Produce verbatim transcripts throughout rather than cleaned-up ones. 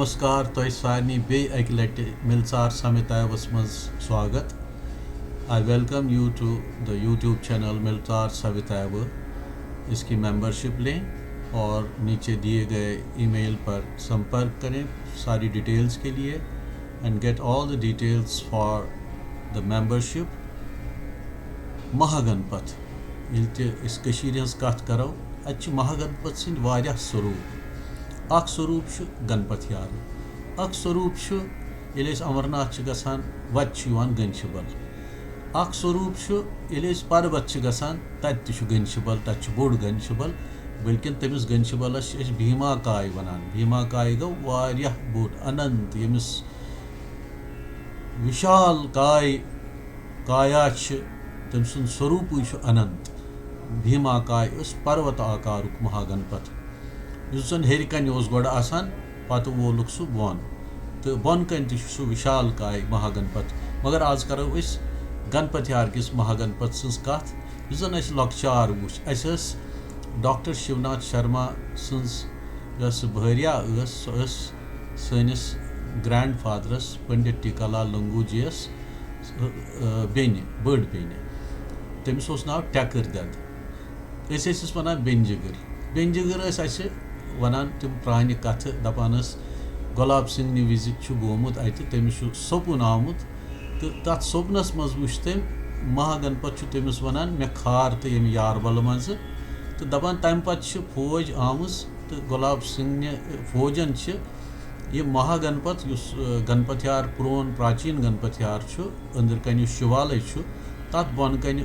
नमस्कार, تۄہہِ سارنٕے بیٚیہِ اَکہِ لَٹہِ مِلژار سَمِتایوَس منٛز سواگت۔ I welcome you to the YouTube channel مِلژار سَمِتایو۔ इसकी मेंबरशिप लें और नीचे दिए गए ईमेल पर संपर्क करें सारी डिटेल्स के लिए, and get all the details for the membership۔ مہاگنپتھ، ییٚلہِ تہِ أسۍ کٔشیٖرِ ہٕنٛز کَتھ کَرو، اَتہِ چھِ مہاگنپتھ سٕنٛدۍ واریاہ سوروٗپ۔ اَکھ سوروٗپ چھُ گنپتھ یارٕ۔ اَکھ سوروٗپ چھُ، ییٚلہِ أسۍ امرناتھ چھِ گژھان، وَتہِ چھُ یِوان گنشبل۔ اَکھ سوروٗپ چھُ، ییٚلہِ أسۍ پروت چھِ گژھان، تَتہِ تہِ چھُ گنشبل، تَتہِ چھُ بوٚڑ گنشبل، بلکہِ تٔمِس گنشبلس چھِ أسۍ بھیما کاے وَنان۔ بھیما کاے گوٚو واریاہ بوٚڑ، اننت، ییٚمِس وِشال کاے، کایا چھِ، تٔمۍ سُنٛد سوروٗپٕے چھُ اننت۔ بھیما کاے ٲس پروت آکارُک مہاگنپتھ، یُس زَن ہیٚرِ کَنہِ اوس گۄڈٕ آسان، پَتہٕ وولُکھ سُہ بۄن، تہٕ بۄن کَنہِ تہِ چھُ سُہ وِشال کاے مہاگنپتھ۔ مگر آز کَرو أسۍ گنپتھ یار کِس مہاگنپتھ سٕنٛز کَتھ، یُس زَن اَسہِ لۄکچار وُچھ۔ اَسہِ ٲس ڈاکٹر شِوناتھ شرما سٕنٛز یۄس بھٲریا ٲس، سۄ ٲس سٲنِس گرینڈ فادرس پنڈت ٹیکالا لنگو جی یس، ٲ، بیٚنہِ، بٔڑ بیٚنہِ۔ تٔمِس اوس ناو ٹٮ۪کٕر دٮ۪د۔ أسۍ ٲسِس وَنان بیٚنہِ جِگر۔ بیٚنہِ جِگر ٲسۍ اَسہِ وَنان تِم پرٛانہِ کَتھٕ، دَپان ٲس، گۄلاب سِنگھ نہِ وِزِ چھُ گوٚمُت اَتہِ، تٔمِس چھُ سوٚپُن آمُت، تہٕ تَتھ سوٚپنَس منٛز وُچھ تٔمۍ مہاگنپت چھُ تٔمِس وَنان، "مےٚ کھار تہٕ ییٚمہِ یاربَلہٕ منٛزٕ۔" تہٕ دَپان، تَمہِ پَتہٕ چھِ فوج آمٕژ تہٕ گۄلاب سِنگھ نہِ فوجَن چھِ یہِ مہاگنپت، یُس، ٲ، گنپتھ یار، پرون پراچین گنپتھ یار چھُ، أنٛدرٕ کنہِ یُس شِوالے چھُ، تَتھ بۄنہٕ کنہِ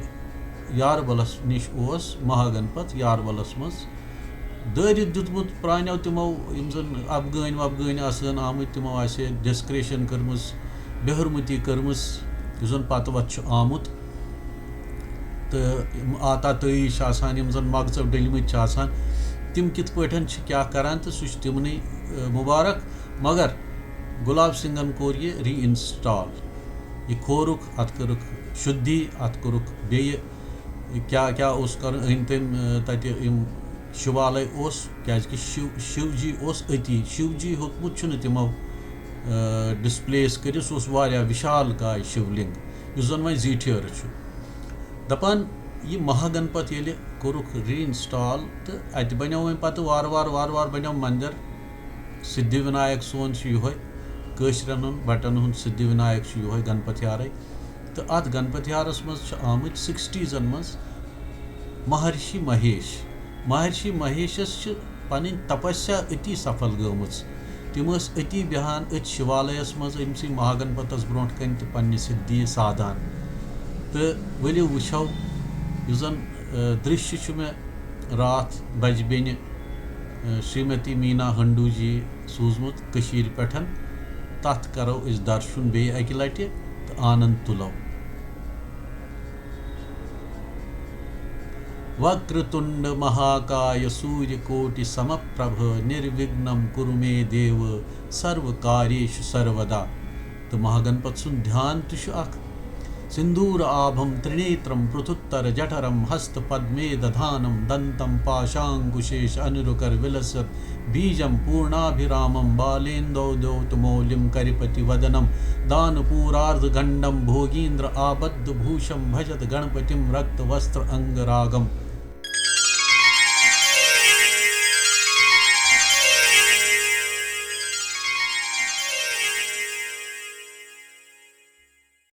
یاربلس نِش اوس مہاگنپت یاربلس منٛز دٲرِتھ دیُتمُت پرٛانیو تِمو، یِم زَن افغٲنۍ وفغٲنۍ آسہٕ ہن آمٕتۍ، تِمو آسہِ ہے ڈسکریشن کٔرمٕژ، بے حرمتی کٔرمٕژ، یُس زَن پتہٕ وتہٕ چھُ آمُت۔ تہٕ یِم آتا تٲیی چھِ آسان، یِم زَن مغزو ڈٔلمٕتۍ چھِ آسان، تِم کِتھ پٲٹھۍ چھِ کیٛاہ کران، تہٕ سُہ چھُ تِمنٕے، ٲ، مُبارک۔ مگر گۄلاب سِنگھن کوٚر یہِ ری انسٹال، یہِ کھورُکھ، اَتھ کٔرٕکھ شُدھی، اَتھ کوٚرُکھ بیٚیہِ کیٛاہ کیٛاہ اوس کَرُن، أنۍ تٔمۍ، ٲ، تَتہِ یِم شِوالَے اوس، کیٛازِکہِ شِو، شِو جی اوس أتی۔ شِو جی ہیوٚکمُت چھُنہٕ تِمو، ٲ، ڈِسپلیس کٔرِتھ، سُہ اوس واریاہ وِشال کاے شِولِنٛگ، یُس زَن وۄنۍ زیٖٹھیٲرٕ چھُ۔ دَپان، یہِ مہاگنپت ییٚلہِ کوٚرُکھ ری انسٹال، تہٕ اَتہِ بَنیو وۄنۍ پَتہٕ وارٕ وارٕ، وارٕ وارٕ بَنیو مَندِر۔ سِدھی وِنایک سون چھُ یِہوٚے، کٲشرٮ۪ن ہُنٛد، بَٹَن ہُنٛد سِدھی وِنایک چھُ یِہوٚے گنپتھ یارَے۔ تہٕ اَتھ گنپتھ یارَس منٛز چھِ آمٕتۍ سِکِسٹیٖزَن منٛز مہرشی مہیش۔ مہرشی مہیشَس چھِ پَنٕنۍ تپسیا أتی سفل گٔمٕژ۔ تِم ٲسۍ أتی بیٚہان أتھۍ شِوالَیَس منٛز، أمۍ سٕے مہاگنپتَس برونٛٹھ کَنہِ تہٕ پنٛنہِ سِدھی سادان۔ تہٕ ؤلِو وٕچھو، یُس زَن، ٲ، درٛشیہ چھُ مےٚ راتھ بَجہِ بیٚنہِ، ٲ، شریمتی مینا ہنڈو جی سوٗزمُت کٔشیٖرِ پٮ۪ٹھ۔ تَتھ کَرو أسۍ درشُن بیٚیہِ اَکہِ لَٹہِ تہٕ آنند تُلو۔ وکرتنڈ مہاکاے سوریہ کوٹی سمپربھ نروگھنم کُرُ مے دیو سرو کاریشو سرودا۔ تہٕ مہاگنپت سُنٛد دھیان تہِ چھُ اکھ۔ سندور آبھم ترنیترم پرتھوتر جٹھرم ہست پدمے ددھانم دنتم پاشانکشیش انرکر ولسد بیجم پورنابھرامم بالیندو دوت مولیم کریپتی ودنم دان پوراردھ گنڈم بھوگیندر آبدھ بھوشم بھجت گنپتیم رکت وستر انگ راگم۔